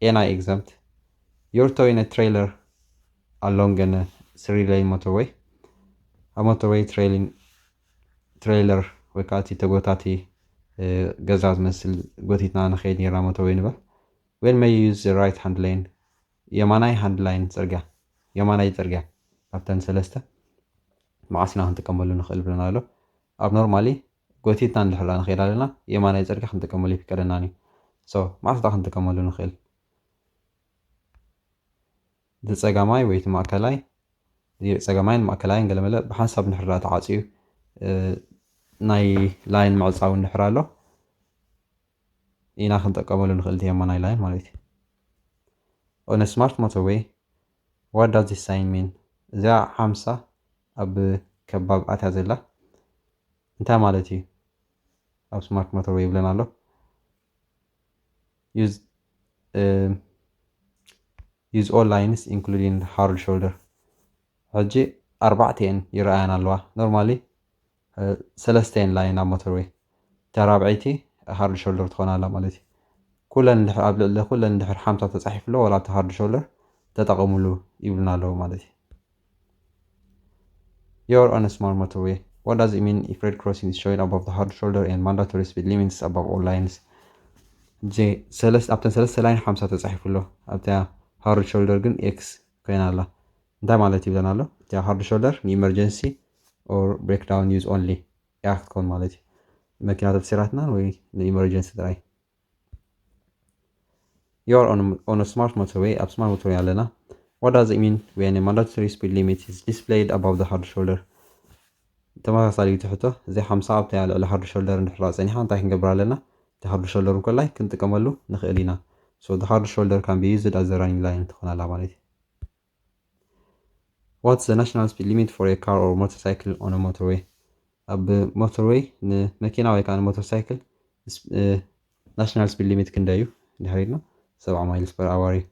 A nine exempt. You're towing a trailer along a three lane motorway. ኣብ motorway trailing trailer ወይ ከዓ እቲ ተጎታቲ ገዛ ዝመስል ጎቲትና ንኸይድ ነርና motorway ንበል። When may you use the right hand lane? የማናይ hand lane ፅርግያ፣ የማናይ ፅርግያ ኣብተን ሰለስተ መዓስ ኢና ክንጥቀመሉ ንኽእል ብለና ኣሎ። ኣብ normally ጎቲትና እንድሕር ንኸይድ ኣለና የማናይ ፅርግያ ክንጥቀመሉ ይፍቀደናን እዩ። So መዓስ ዳ ክንጥቀመሉ ንኽእል? እቲ ፀጋማይ ወይ እቲ ማእከላይ፣ እቲ ፀጋማይን ማእከላይን ገለመለ ብሓንሳብ እንድሕር ተዓፅዩ ናይ line ምዕፃው እንድሕር ኣሎ ኢና ክንጥቀመሉ ንኽእል እቲ የማናይ line ማለት እዩ። On a smart motorway, what does this sign mean? እዚኣ ሓምሳ ኣብ ከባብ ኣትያ ዘላ እንታይ ማለት እዩ? ኣብ smart motorway ይብለና ኣሎ። Use use all lines including hard shoulder። ሕጂ ኣርባዕተን ይረኣያን ኣለዋ። Normally ሰለስተን line ኣብ motorway፣ እታ ራብዐይቲ hard shoulder ትኾን ኣላ ማለት እዩ። ኩለን እንድሕር ኣብ ልዕሊ ኩለን እንድሕር ሓምሳ ተፃሒፉ ኣሎ፣ ዋላ እቲ hard shoulder ተጠቐሙሉ ይብሉና ኣለዉ ማለት እዩ። You're on a smart motorway. What does it mean if red crossing is showing above the hard shoulder and mandatory speed limits above all lines? እዜ ሰለስተ ኣብተን ሰለስተ line ሓምሳ ተፃሒፉ ኣሎ፣ ኣብታ hard shoulder ግን X ኮይና ኣላ። እንታይ ማለት ይብለና ኣሎ? እቲኣ hard shoulder ን emergency or breakdown use only እያ ክትከውን ማለት እዩ። መኪና ተተሲራትና ወይ ን emergency ጥራይ። You're on, on a smart motorway፣ ኣብ smart motorway ኣለና። What does it mean when a mandatory speed limit is displayed above the hard shoulder? ተመሳሳሊ ትሕቶ፣ እዚ ሓምሳ ኣብታ ልዕሊ hard shoulder እንድሕር ጸኒሓ እንታይ ክንገብር ኣለና? እቲ hard shoulder እንኮላይ ክንጥቀመሉ ንኽእል ኢና። So the hard shoulder can be used as the running line ትኾን ኣላ ማለት እዩ። What's the national speed limit for a car or motorcycle on a motorway? ኣብ motorway ንመኪና ወይ ከዓ ንሞተርሳይክል national speed limit ክንደይ እዩ? እንድሕር ኢልና ሰብዓ miles per hour እዩ።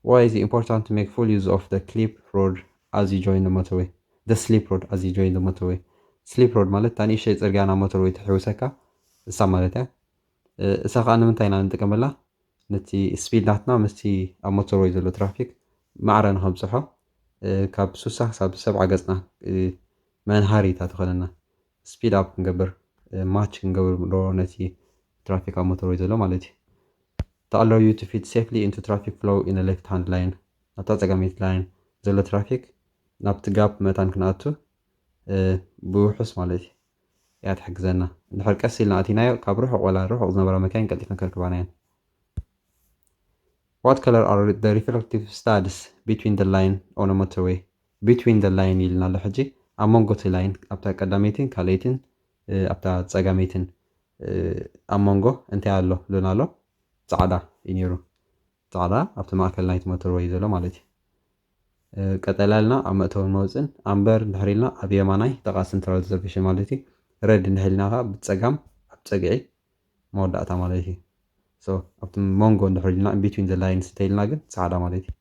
Why is it important to make full use of the slip road as you join the motorway? The slip road as you join the motorway. Slip road ማለት እታ ንእሽተይ ፅርግያ ናብ motorway ትሕውሰካ እሳ ማለት እያ። እሳ ከዓ ንምንታይ ኢና ንጥቀመላ? ነቲ speed ናትና ምስቲ ኣብ motorway ዘሎ traffic ማዕረ ንኸብፅሖ ካብ ሱሳ ክሳብ ሰብዓ ገፅና መንሃሪታ ትኾነና። Speed up ክንገብር፣ match ክንገብር ዶ ነቲ traffic ኣብ motorway ዘሎ ማለት እዩ። To allow you to fit safely into traffic flow in a left hand lane፣ ኣብታ ፀጋመይቲ line ዘሎ traffic ናብቲ gap መታን ክንኣቱ ብውሑስ ማለት እዩ እያ ትሕግዘና። እንድሕር ቀስ ኢልና ኣቲናዮ ካብ ርሑቕ ወላ ርሑቕ ዝነበራ መካይን ቀልጢፈን ከርክባና እየን። What color are the reflective studs between the line on a motorway? Between the line ኢልና ኣሎ ሕጂ ኣብ መንጎ እቲ line ኣብታ ቀዳመይትን ካልኣይትን ኣብታ ፀጋመይትን ኣብ መንጎ እንታይ ኣሎ ሉና ኣሎ ፃዕዳ እዩ ነይሩ። ፃዕዳ ኣብቲ ማእከል ናይቲ motorway ዘሎ ማለት እዩ። ቀጠልያ ኢልና ኣብ መእተውን መውፅን፣ ኣምበር እንድሕር ኢልና ኣብ የማናይ ጥቓ central reservation ማለት እዩ። Red እንድሕር ኢልና ከዓ ብፀጋም ኣብ ፀግዒ መወዳእታ ማለት እዩ። So ኣብቲ መንጎ እንድሕር ኢልና in between the lines እንተኢልና ግን ፃዕዳ ማለት እዩ።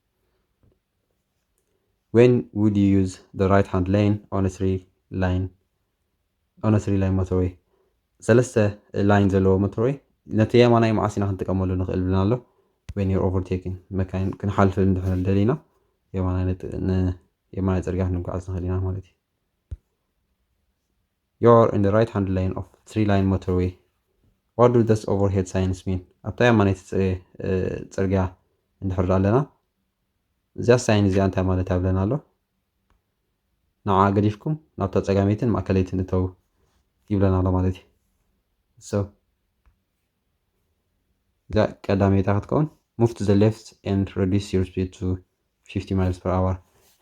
When would you use the right hand lane on a three line on a three lane motorway? ሰለስተ line ዘለዎ motorway ነቲ የማናይ መዓስ ኢና ክንጥቀመሉ ንኽእል ብልና ኣሎ። When you're overtaking፣ መካይን ክንሓልፍ እንድሕር ደሊና የማናይ ፅርግያ ክንጓዓዝ ንኽእል ኢና ማለት እዩ። You're in the right hand lane of three lane motorway. What do those overhead signs mean? ኣብታ የማነይቲ ፅርግያ እንድሕር ኣለና እዚኣ ሳይን እዚኣ እንታይ ማለት እያ ብለና ኣሎ? ንዓ ገዲፍኩም ናብታ ፀጋመይትን ማእከለይትን እተው ይብለና ኣሎ ማለት እዩ። So እዛ ቀዳመይታ ክትከውን move to the left and reduce your speed to fifty miles per hour፣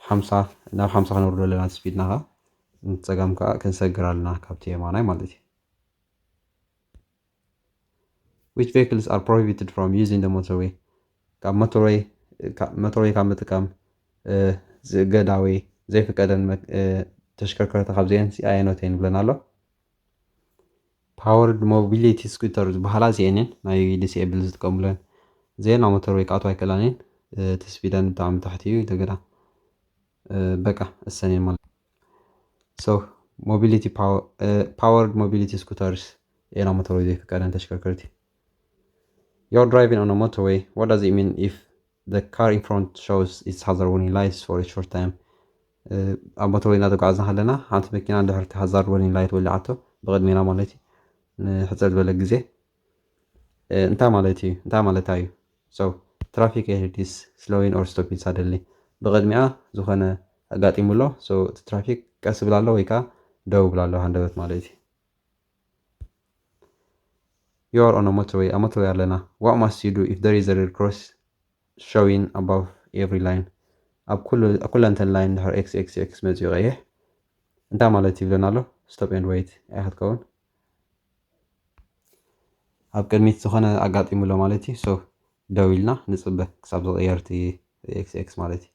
ሓምሳ ናብ ሓምሳ ከነውርዶ ኣለና speed ና ከዓ ንፀጋም ከዓ ክንሰግር ኣለና ካብቲ የማናይ ማለት እዩ። Which vehicles are prohibited from using the motorway? ካብ motorway ካብ ምጥቃም ዝእገዳ ወይ ዘይፍቀደን ተሽከርከርቲ ካብዚአን ኣየኖት እየን ብለና ኣሎ። Powered mobility scooter ዝበሃላ እዚአን እየን ናይ disabled ዝጥቀሙለን። እዚአን ኣብ motorway ክኣትዋ ኣይክእላን እየን። እቲ speed ኣን ብጣዕሚ ታሕቲ እዩ። እንደገና በቃ እሰን እየን ማለት። So mobility powered mobility scooters እየን ኣብ motorway ዘይፍቀደን ተሽከርከርቲ። You're driving on a motorway. What does it mean if the car in front shows its hazard warning lights for a short time? ኣብ ሞተርወይ እናተጓዓዝና ከለና ሓንቲ መኪና እንድሕር እቲ ሃዛርድ ወርኒንግ ላይት ወሊዓቶ ብቕድሜና ማለት እዩ ንሕፅር ዝበለ ግዜ እንታይ ማለት እዩ እንታይ ማለት እዩ? So traffic ahead is slowing or stopping suddenly። ብቕድሚኣ ዝኾነ ኣጋጢሙ ኣሎ። So እቲ ትራፊክ ቀስ ይብል ኣሎ ወይ ከዓ ደው ይብል ኣሎ ሃንደበት ማለት እዩ። You are on a motorway። ኣብ ሞተርወይ ኣለና። What must you do if there is a red cross showing above every line? ኣብ ኩሉ ኣብ ኩለንተን ላይን ድሕር ኤክስ ኤክስ ኤክስ መፅኡ ቀይሕ እንታይ ማለት ይብለና ኣሎ? Stop and wait። ኣይ ክትከውን ኣብ ቅድሚት ዝኾነ ኣጋጢሙ ኣሎ ማለት እዩ። So ደው ኢልና ንፅበ ክሳብ ዝቕየር እቲ ኤክስ ኤክስ ማለት እዩ።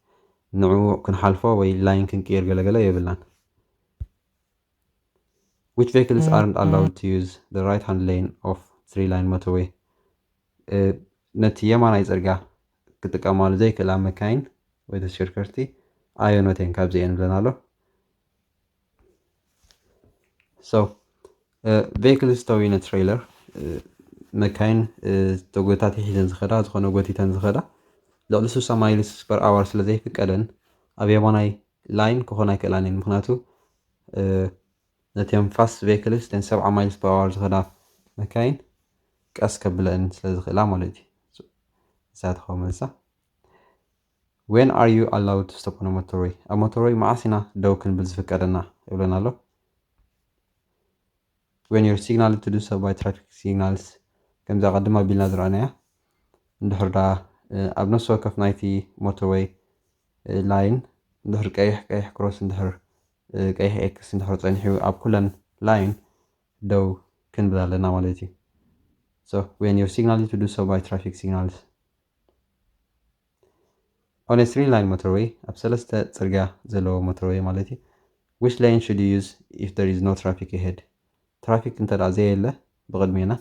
ንዕኡ ክንሓልፎ ወይ ላይን ክንቅይር ገለገለ የብልናን። Which vehicles aren't allowed to use the right hand lane of three line motorway? ነቲ የማናይ ፅርግያ ክጥቀማሉ ዘይክእላ መካይን ወይ ተሽከርከርቲ ኣየኖት እየን ካብዚአን ብለን ኣሎ። So vehicles towing a trailer መካይን ተጎታቲ ሒዘን ዝኸዳ ዝኾነ ጎቲተን ዝኸዳ ልዕሊ ስሳ ማይልስ ፐር ኣወር ስለ ዘይፍቀደን ኣብ የማናይ ላይን ክኾና ኣይክእላን እየን። ምክንያቱ ነቲኦም ፋስት ቬክልስ ተን ሰብዓ ማይልስ ፐር ኣወር ዝኸዳ መካይን ቀስ ከብለአን ስለ ዝኽእላ ማለት እዩ። እዛ ትኸውን መልሳ። When are you allowed to stop on a motorway? ኣብ ሞተርወይ መዓስ ኢና ደው ክንብል ዝፍቀደና ይብለና ኣሎ። When you're signaled to do so by traffic signals፣ ከምዚ ኣቐድም ኣቢልና ዝረኣናያ እንድሕር ዳ ኣብ ነፍሲ ወከፍ ናይቲ ሞተርወይ ላይን እንድሕር ቀይሕ ቀይሕ ክሮስ እንድሕር ቀይሕ ኤክስ እንድሕር ፀኒሑ ኣብ ኩለን ላይን ደው ክንብል ኣለና ማለት እዩ። So when you're signaled to do so by traffic signals on a three line motorway ኣብ ሰለስተ ፅርግያ ዘለዎ ሞተርወይ ማለት እዩ። Which lane should you use if there is no traffic ahead? ትራፊክ እንተ ደኣ ዘየለ ብቕድሜና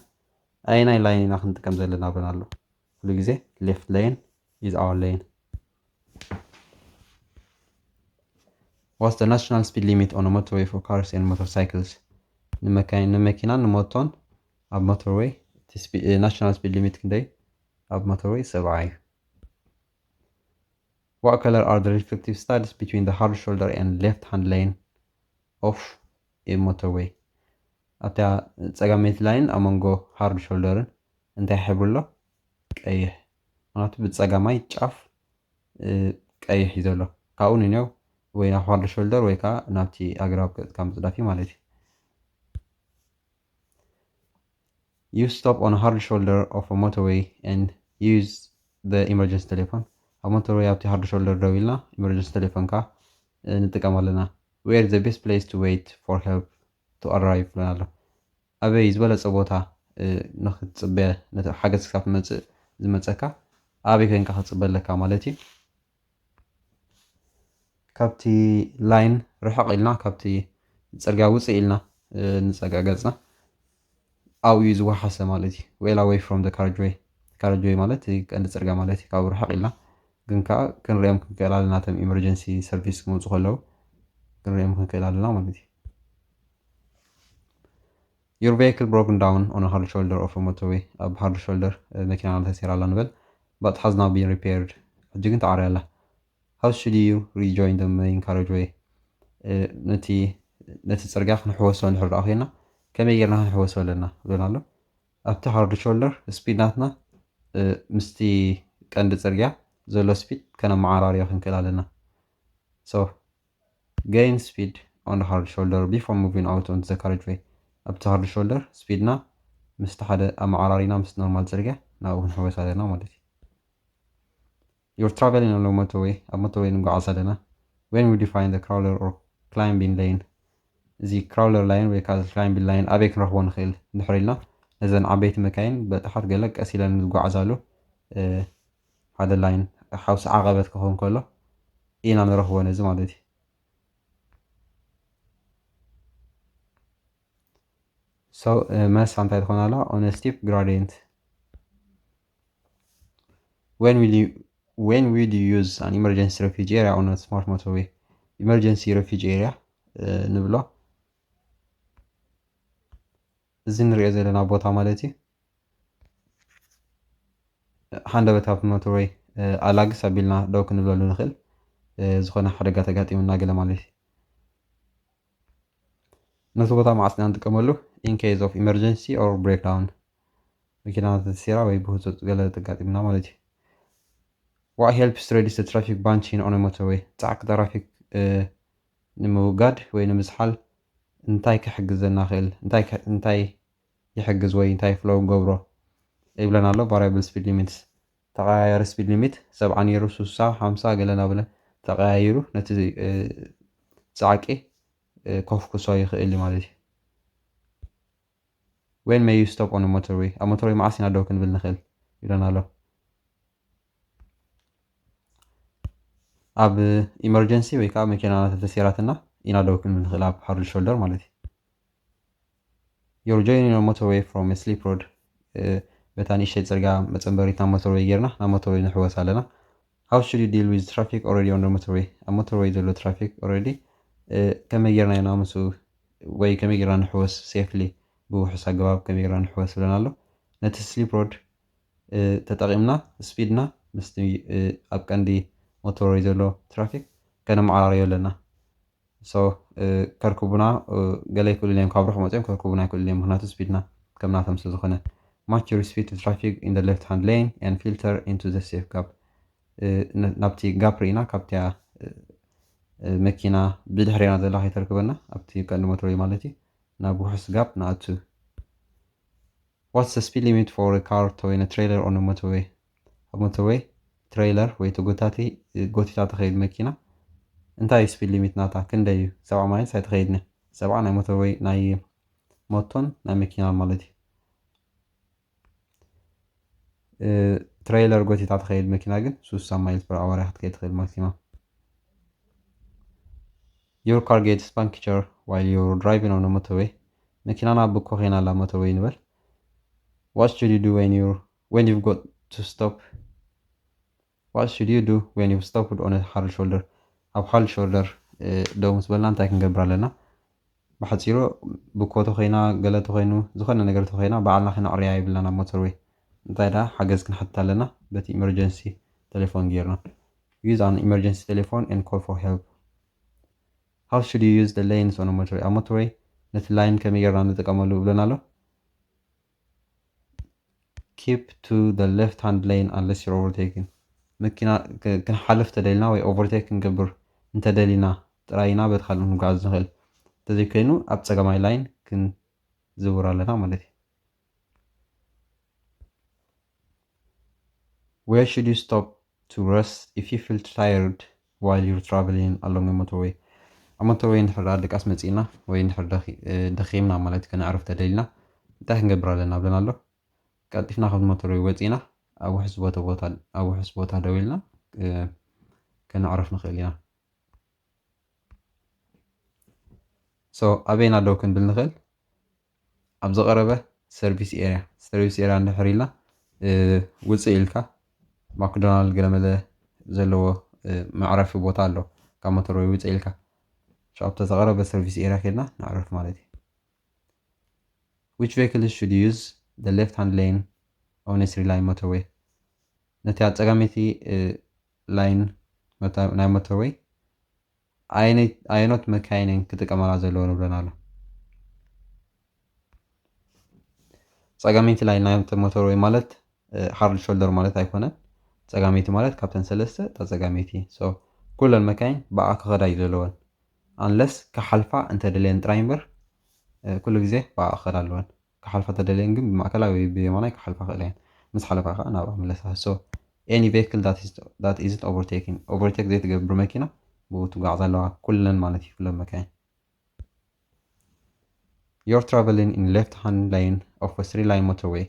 ኣየናይ ላይን ኢና ክንጥቀም ዘለና ብለን ኣሎ። ኩሉ ግዜ left lane is our lane። What's the national speed limit on a motorway for cars and motorcycles? ንመካይን ንመኪናን ንሞቶን ኣብ ሞተርወይ ናሽናል ስፒድ ሊሚት ክንደይ ኣብ ሞተርወይ ሰብዓ እዩ። What color are the reflective studs between the hard shoulder and left hand lane of a motorway? ኣብታ ፀጋመይቲ ላይን ኣብ መንጎ ሃርድ ሾልደርን እንታይ ሕብሪ ኣሎ? ቀይሕ። ምክንያቱ ብፀጋማይ ጫፍ ቀይሕ እዩ ዘሎ። ካብኡ ንኔው ወይ ናብ ሃርድ ሾልደር ወይ ከዓ ናብቲ ኣግራብ ገፅካ ምፅዳፍ እዩ ማለት እዩ። You stop on a hard shoulder of a motorway and use the emergency telephone። ኣብ ሞተርወይ ኣብቲ ሃርድ ሾልደር ደው ኢልና ኢመርጀንሲ ቴሌፎንካ ንጥቀም ኣለና። Where is the best place to wait for help to arrive ብለን ኣሎ። ኣበይ ዝበለፀ ቦታ ንክትፅበ ሓገዝ ክሳብ ትመፅእ ዝመፀካ ኣበይ ኮይንካ ክትፅበ ኣለካ ማለት እዩ። ካብቲ ላይን ርሕቕ ኢልና ካብቲ ፅርግያ ውፅእ ኢልና ንፀጋ ገፅና ኣብኡ እዩ ዝወሓሰ ማለት እዩ። Well away from the carriageway። Carriageway ማለት ቀንዲ ፅርግያ ማለት እዩ። ካብኡ ርሕቕ ኢልና ግን ከዓ ክንሪኦም ክንክእል ኣለና። እቶም ኢመርጀንሲ ሰርቪስ ክመፁ ከለዉ ክንሪኦም ክንክእል ኣለና ማለት እዩ። Your vehicle broken down on a hard shoulder of a motorway። ኣብ ሃርድ ሾልደር መኪና ተሰይራ ኣላ ንበል። But has now been repaired። ሕጂ ግን ተዓርያ ኣላ። How should you rejoin the main carriageway? ነቲ ነቲ ፅርግያ ክንሕወሶ እንድሕር ደኣ ኮይና ከመይ ጌርና ክንሕወሶ ኣለና ብለና ኣሎ። ኣብቲ ሃርድ ሾልደር ስፒድ ናትና ምስቲ ቀንዲ ፅርግያ ዘሎ ስፒድ ከነመዓራርዮ ክንክእል ኣለና። So gain speed on the hard shoulder before moving out onto the carriageway። ኣብቲ ሃርድ ሾልደር ስፒድና ምስቲ ሓደ ኣመዓራሪና ምስ ኖርማል ፅርግያ ናብኡ ክንሕወስ ኣለና ማለት እዩ። You're traveling on a motorway። ኣብ ሞተርወይ ንጓዓዝ ኣለና። When will you find the crawler or climbing lane? እዚ ክራውለር ላይን ወይ ከዓ ክላይምቢንግ ላይን ኣበይ ክንረኽቦ ንኽእል እንድሕር ኢልና ነዘን ዓበይቲ መካይን በታሓት ገለ ቀስ ኢለን ዝጓዓዛሉ ሓደ ላይን ሓውሲ ዓቐበት ክኸውን ከሎ ኢና ንረኽቦ ነዚ ማለት እዩ። So መልሳ እንታይ ትኾን ኣላ? On a steep gradient። When will you when will you use an emergency refuge area on a smart motorway? Emergency refuge area ንብሎ እዚ ንሪኦ ዘለና ቦታ ማለት እዩ። ሃንደበት ኣብቲ ሞተርወይ ኣላግስ ኣቢልና ደው ክንብለሉ ንኽእል። ዝኾነ ሓደጋ ተጋጢሙና ገለ ማለት እዩ። ነቲ ቦታ መዓስ ኢና ንጥቀመሉ? In case of emergency or breakdown፣ መኪና ተተሲራ ወይ ብህፁፅ ገለ ተጋጢምና ማለት እዩ። What helps to reduce the traffic bunching on a motorway? ፃዕቂ ትራፊክ ንምውጋድ ወይ ንምዝሓል እንታይ ክሕግዘና ክእል? እንታይ ይሕግዝ ወይ እንታይ ፍሎው ገብሮ ይብለና ኣሎ። Variable speed limits፣ ተቐያያሪ ስፒድ ሊሚት ሰብዓ ነይሩ፣ ሱሳ፣ ሓምሳ ገለ ናበለ ተቐያይሩ ነቲ ፃዕቂ ከፍኩሶ ይኽእል እዩ ማለት እዩ። When may you stop on a motorway? ኣብ ሞተርወይ መዓስ ኢና ደው ክንብል ንኽእል ይብለና ኣሎ። ኣብ ኢመርጀንሲ ወይ ከዓ መኪና ተተሲራትና ኢና ደው ክንብል ንኽእል፣ ኣብ ሃርድ ሾልደር ማለት እዩ። You're joining a motorway from a slip road። በታ ንእሽተይ ፅርግያ መፀንበሪት ናብ ሞተርወይ ጌርና ናብ ሞተርወይ ንሕወስ ኣለና። How should you deal with traffic already on the motorway? ኣብ ሞተርወይ ዘሎ ትራፊክ ኦልሬዲ ከመይ ጌርና ኢና ምስኡ ወይ ከመይ ጌርና ንሕወስ ሴፍሊ፣ ብውሑስ ኣገባብ ከመይ ጌርና ንሕወስ ብለና ኣሎ። ነቲ ስሊፕ ሮድ ተጠቒምና ስፒድና ምስቲ ኣብ ቀንዲ ሞተርወይ ዘሎ ትራፊክ ከነመዓራርዮ ኣለና። So ከርክቡና ገለ ይክእሉ እዮም፣ ካብ ርሑቕ መፅኦም ከርክቡና ይክእሉ እዮም፣ ምክንያቱ ስፒድና ከም ናቶም ስለ ዝኾነ። Match your speed to traffic in the left hand lane and filter into the safe gap። ናብቲ ጋፕ ርኢና ካብቲያ መኪና ብድሕሬና ዘላ ከይተርክበና ኣብቲ ቀንዲ ሞተርወይ ማለት እዩ፣ ናብ ውሑስ ጋፕ ንኣቱ። What's the speed limit for a car towing a trailer on a motorway? ኣብ ሞተርወይ ትሬይለር ወይ ተጎታቲ ጎቲታ ትኸይድ መኪና እንታይ እዩ ስፒድ ሊሚት ናታ? ክንደይ እዩ? ሰብዓ ማይልስ ኣይትኸይድን። ሰብዓ ናይ ሞተርወይ ናይ ሞቶን ናይ መኪናን ማለት እዩ። ትሬይለር ጎቲታ ትኸይድ መኪና ግን ሱሳ ማይልስ ፐር ኣወር ክትከይድ ትኽእል ማክሲማም። Your car gets puncture while you're driving on a motorway። መኪናና ብኮ ኮይና ኣላ ሞተርወይ ንበል። What should you do when you when you've got to stop? What should you do when you've stopped on a hard shoulder? ኣብ hard shoulder ደው ምስ በልና እንታይ ክንገብር ኣለና? ብሓፂሩ ብኮ ተኮይና ገለ ተኮይኑ ዝኾነ ነገር ተኮይና ባዕልና ክነዕርያ የብልና ናብ ሞተርወይ። እንታይ ደኣ ሓገዝ ክንሓትት ኣለና በቲ ኢመርጀንሲ ቴሌፎን ጌርና። Use an emergency telephone and call for help። How should you use the lanes on a motorway? ኣብ ሞተርወይ ነቲ ላይን ከመይ ጌርና ንጥቀመሉ ይብለና ኣሎ። Keep to the left hand lane unless you're overtaking። መኪና ክንሓልፍ ተደሊና ወይ ኦቨርቴክ ክንገብር እንተደሊና ጥራይ ኢና በቲ ካልእ ክንጓዓዝ ንኽእል። እንተዘይኮይኑ ኣብ ፀገማይ ላይን ክንዝውር ኣለና ማለት እዩ። Where should you stop to rest if you feel tired while you're traveling along a motorway? ኣብ ሞተርወይ እንድሕር ደኣ ድቃስ መፂእና ወይ እንድሕር ደኺምና ማለት ከነዕርፍ ተደሊና እንታይ ክንገብር ኣለና ብለና ኣሎ። ቀልጢፍና ካብቲ ሞተርወይ ወፂእና ኣብ ውሑስ ቦታ ቦታ ኣብ ውሑስ ቦታ ደው ኢልና ከነዕርፍ ንኽእል ኢና። So ኣበይና ደው ክንብል ንኽእል? ኣብ ዝቐረበ ሰርቪስ ኤርያ። ሰርቪስ ኤርያ እንድሕር ኢልና ውፅእ ኢልካ ማክዶናልድ ገለመለ ዘለዎ መዕረፊ ቦታ ኣሎ። ካብ ሞተርወይ ውፅእ ኢልካ ኣብቲ ዝቐረበ ሰርቪስ ኤርያ ከድና ነዕርፍ ማለት እዩ። Which vehicle should use the left hand lane on a three lane motorway? ነቲ ኣብ ፀጋመይቲ ላይን ናይ ሞተርወይ ኣየኖት መካይን ክጥቀማላ ዘለዎ ንብለና ኣሎ። ፀጋመይቲ ላይን ናይ ሞተርወይ ማለት ሃርድ ሾልደር ማለት ኣይኮነን። ፀጋመይቲ ማለት ካብተን ሰለስተ እታ ፀጋመይቲ። ኩለን መካይን ብኣ ክኸዳ እዩ ዘለወን። Unless ክሓልፋ እንተደልየን ጥራይ እምበር ኩሉ ግዜ ብኣ ክኸዳ ኣለወን። ክሓልፋ ተደልየን ግን ብማእከላ ወይ ብየማናይ ክሓልፋ ክእላ እየን። ምስ ሓለፋ ከዓ ናብኣ ምለሳ። So any vehicle that is that isn't overtaking፣ ኦቨርቴክ ዘይትገብር መኪና ብኡ ትጓዓዝ ኣለዋ። ኩለን ማለት እዩ፣ ኩለን መካይን። You're traveling in left hand lane of a three lane motorway።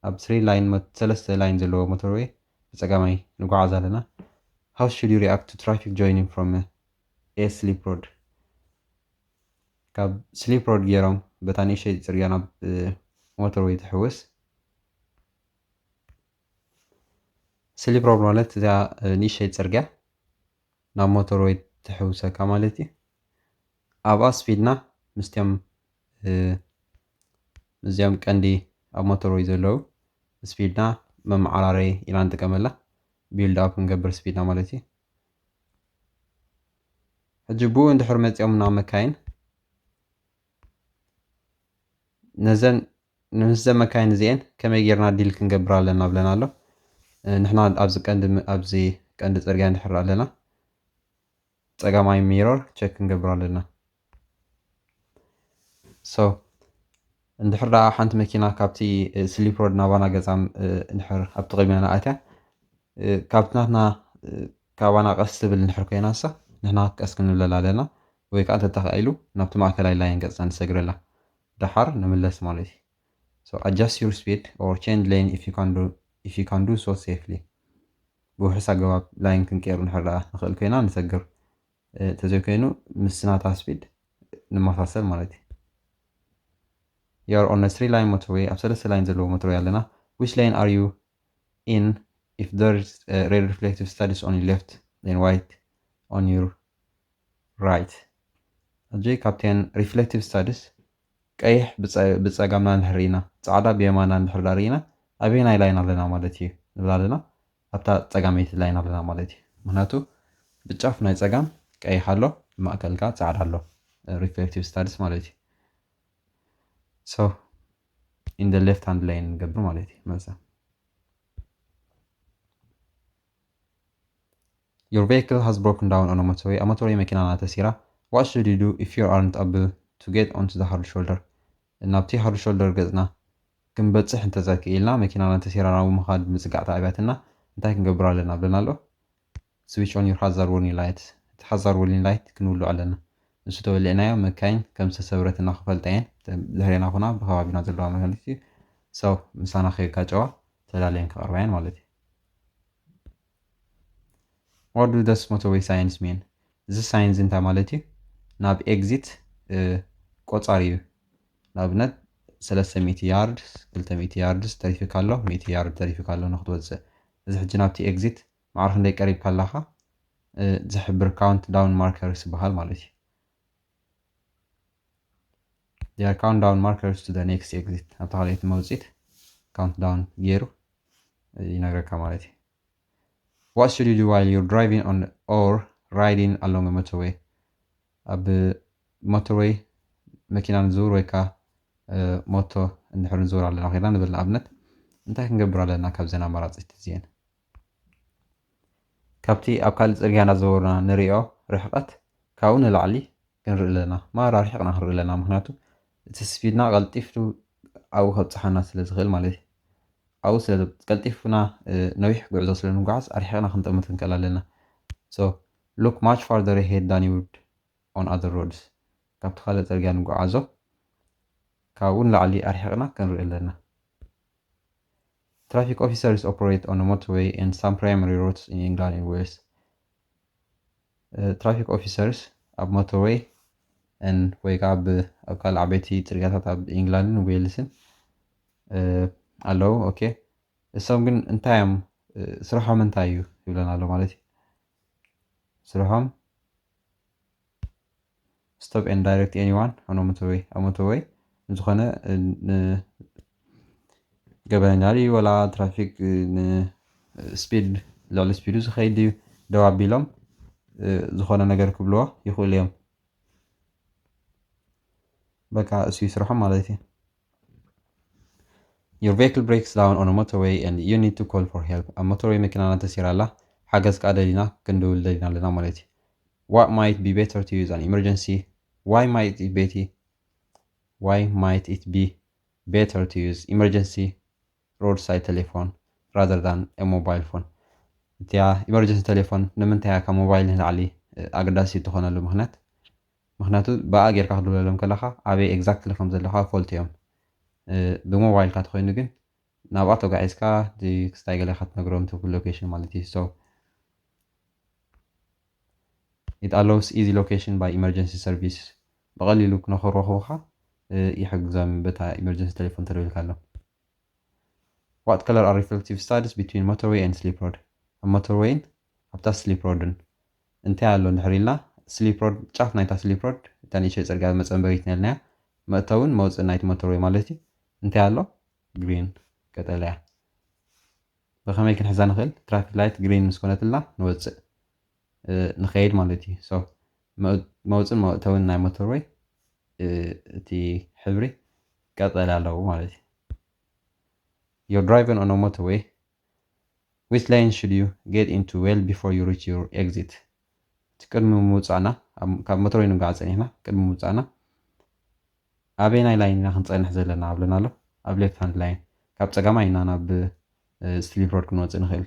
ኣብ three lane ሰለስተ ላይን ዘለዎ ሞተርወይ ብፀጋማይ ንጓዓዝ ኣለና። How should you react to traffic joining from a slip road? ካብ ስሊፕ ሮድ ገይሮም በታ ንእሽተይ ፅርግያ ናብ ሞተርወይ ትሕውስ። ስሊፕ ሮድ ማለት እዚኣ ንእሽተይ ፅርግያ ናብ ሞተርወይ ትሕውሰካ ማለት እዩ። ኣብኣ ስፒድና ምስቲኦም ምስዚኦም ቀንዲ ኣብ ሞተርወይ ዘለዉ ስፒድና መመዓራረይ ኢና ንጥቀመላ። ቢልድ ኣፕ ክንገብር ስፒድና ማለት እዩ። ሕጂ ብኡ እንድሕር መፂኦምና መካይን ነዘን ምስዘን መካይን እዚኤን ከመይ ጌርና ዲል ክንገብር ኣለና ብለና ኣሎ። ንሕና ኣብዚ ቀንዲ ኣብዚ ቀንዲ ፅርግያ እንድሕር ኣለና ፀጋማይ ሚሮር ቸክ ክንገብር ኣለና። So እንድሕር ደኣ ሓንቲ መኪና ካብቲ ስሊፕ ሮድ ናባና ገፃም እንድሕር ኣብቲ ቅድሚያና ኣትያ ካብቲ ናትና ካባና ቀስ ትብል እንድሕር ኮይና ንሳ ንሕና ቀስ ክንብለላ ኣለና ወይ ከዓ እንተተኻኢሉ ናብቲ ማእከላይ ላይን ገፅና ንሰግረላ ደሓር ንምለስ ማለት እዩ። So adjust your speed or change lane if you can do if you can do so safely። ብውሑስ ኣገባብ ላይን ክንቀይር እንድሕር ደኣ ንኽእል ኮይና ንሰግር ተዘይኮይኑ ምስ ናታ ስፒድ ንመሳሰል ማለት እዩ። You are on a three line motorway ኣብ ሰለስተ ላይን ዘለዎ ሞተርወይ ኣለና። Which lane are you in? If there is red reflective studies on your left then white on your right. ሕጂ ካብተን ሪፍሌክቲቭ ስታዲስ ቀይሕ ብፀጋምና እንድሕር ርኢና ፃዕዳ ብየማና እንድሕር ዳ ርኢና ኣበየናይ ላይን ኣለና ማለት እዩ ንብል ኣለና። ኣብታ ፀጋመይቲ ላይን ኣለና ማለት እዩ። ምክንያቱ ብጫፍ ናይ ፀጋም ቀይሕ ኣሎ፣ ማእከልካ ፃዕዳ ኣሎ። ሪፍሌክቲቭ ስታዲስ ማለት እዩ። So in the left hand lane ንገብር ማለት እዩ። መፃ Your vehicle has broken down on a motorway. ኣብ ሞተርወይ መኪናና ተሲራ። What should you do if you aren't able to get onto the hard shoulder? ናብቲ ሃርድ ሾልደር ገፅና ክንበፅሕ እንተዘይክኢልና መኪናና ተሲራ ናብኡ ምኻድ ምፅጋዕ ተኣብያትና እንታይ ክንገብር ኣለና ብለና ኣሎ። Switch on your hazard warning light። እቲ hazard warning light ክንውልዖ ኣለና። ንሱ ተወሊዕናዮ መካይን ከም ዝተሰብረትና ክፈልጣ እየን። ድሕሬና ኩና ብከባቢና ዘለዋ መካይን እዩ። So ምሳና ከየጋጨዋ ተላለየን ክቐርባ እየን ማለት እዩ። What do those motorway signs mean? እዚ ሳይንስ እንታይ ማለት እዩ? ናብ ኤግዚት ቆፃሪ እዩ። ንኣብነት ሰለስተ ሚእቲ ያርድስ ክልተ ሚእቲ ያርድስ ተሪፊካ ኣሎ፣ ሚእቲ ያርድ ተሪፊካ ኣሎ ንክትወፅእ። እዚ ሕጂ ናብቲ ኤግዚት ማዕረ ክንደይ ቀሪብካ ኣለኻ ዝሕብር ካውንት ዳውን ማርከርስ ይበሃል ማለት እዩ። They are countdown markers to the next exit። ኣብታ ካልኣይቲ መውፅኢት ካውንት ዳውን ገይሩ ይነግረካ ማለት እዩ። What should you do while you're driving on or riding along a motorway? ኣብ ሞተርወይ መኪና ንዝውር ወይ ከዓ ሞቶ እንድሕር ንዝውር ኣለና ኮይና ንብል ንኣብነት እንታይ ክንገብር ኣለና ካብዘን ኣማራፂት እዚአን? ካብቲ ኣብ ካልእ ፅርግያ እናዘወርና ንሪኦ ርሕቐት ካብኡ ንላዕሊ ክንርኢ ኣለና። ማራ ርሒቕና ክንርኢ ኣለና። ምክንያቱ እቲ ስፒድና ቀልጢፉ ኣብኡ ከብፅሓና ስለ ዝኽእል ማለት እዩ። ኣብኡ ስለ ቀልጢፉና ነዊሕ ጉዕዞ ስለ ንጓዓዝ ኣርሒቕና ክንጠምት ክንክእል ኣለና። So look much farther ahead than you would on other roads። ካብቲ ካልእ ፅርግያ ንጓዓዞ ካብኡ ንላዕሊ ኣርሒቕና ክንርኢ ኣለና። Traffic officers operate on a motorway and some primary roads in England and Wales. ትራፊክ ኦፊሰርስ ኣብ ሞተርወይ ወይ ከዓ ኣብ ካልእ ዓበይቲ ፅርግያታት ኣብ ኢንግላንድን ዌልስን ኣለዉ። ኦኬ፣ እሶም ግን እንታይ እዮም ስርሖም እንታይ እዩ ይብለና ኣሎ ማለት እዩ። ስርሖም stop and direct anyone on a motorway። ኣብ ሞተርወይ ንዝኾነ ገበነኛ ድዩ ወላ ትራፊክ ንስፒድ ልዕሊ ስፒዱ ዝኸይድ ድዩ ደው ኣቢሎም ዝኾነ ነገር ክብልዎ ይኽእሉ እዮም። በቃ እሱ ስርሖም ማለት እዩ። Your vehicle breaks down on a motorway and you need to call for help። ኣብ ሞተርወይ መኪናና ተሲራ ኣላ፣ ሓገዝ ከዓ ደሊና ክንድውል ደሊና ኣለና ማለት እዩ። What might be better to use an emergency? Why might it be Why might it be better to use emergency roadside telephone rather than a mobile phone? እቲያ ኢመርጀንሲ ቴሌፎን ንምንታይ እያ ካብ ሞባይል ንላዕሊ ኣገዳሲ ትኾነሉ ምክንያት? ምክንያቱ ብኣ ጌርካ ክድውለሎም ከለካ ኣበይ ኤግዛክትሊ ከም ዘለካ ፈልጡ እዮም። ብሞባይልካ ተኮይኑ ግን ናብኣ ተጓዒዝካ ክስታይ ገለ ክትነግሮም ትብል ሎኬሽን ማለት እዩ። So it allows easy location by emergency service። ብቐሊሉ ንክረኽቡኻ ይሕግዞም በታ ኢመርጀንሲ ቴሌፎን ተደዊልካ ኣሎ። What color are reflective studies between motorway and slip road? ኣብ ሞተርወይን ኣብታ ስሊፕ ሮድን እንታይ ኣሎ እንድሕር ኢልና፣ ስሊፕ ሮድ ጫፍ ናይታ ስሊፕ ሮድ እታ ንእሽተይ ፅርግያ መፀንበሪት ነልናያ መእተውን መውፅእን ናይቲ ሞተርወይ ማለት እዩ። እንታይ ኣሎ? ግሪን፣ ቀጠልያ። ብኸመይ ክንሕዛ ንኽእል? Traffic light green ምስ ኮነትልና ንወፅእ ንኸይድ ማለት እዩ። So መውፅን መእተውን ናይ motorway እቲ ሕብሪ ቀጠልያ ኣለዎ ማለት እዩ። You're driving on a motorway. Which lane should you get into well before you reach your exit? እቲ ቅድሚ ምውፃእና ካብ motorway ንጋዕ ፀኒሕና ቅድሚ ምውፃእና ኣበየናይ line ኢና ክንፀንሕ ዘለና ኣብለና ኣሎ። ኣብ left hand lane ካብ ፀጋማይ ኢና ናብ slip road ክንወፅእ ንኽእል።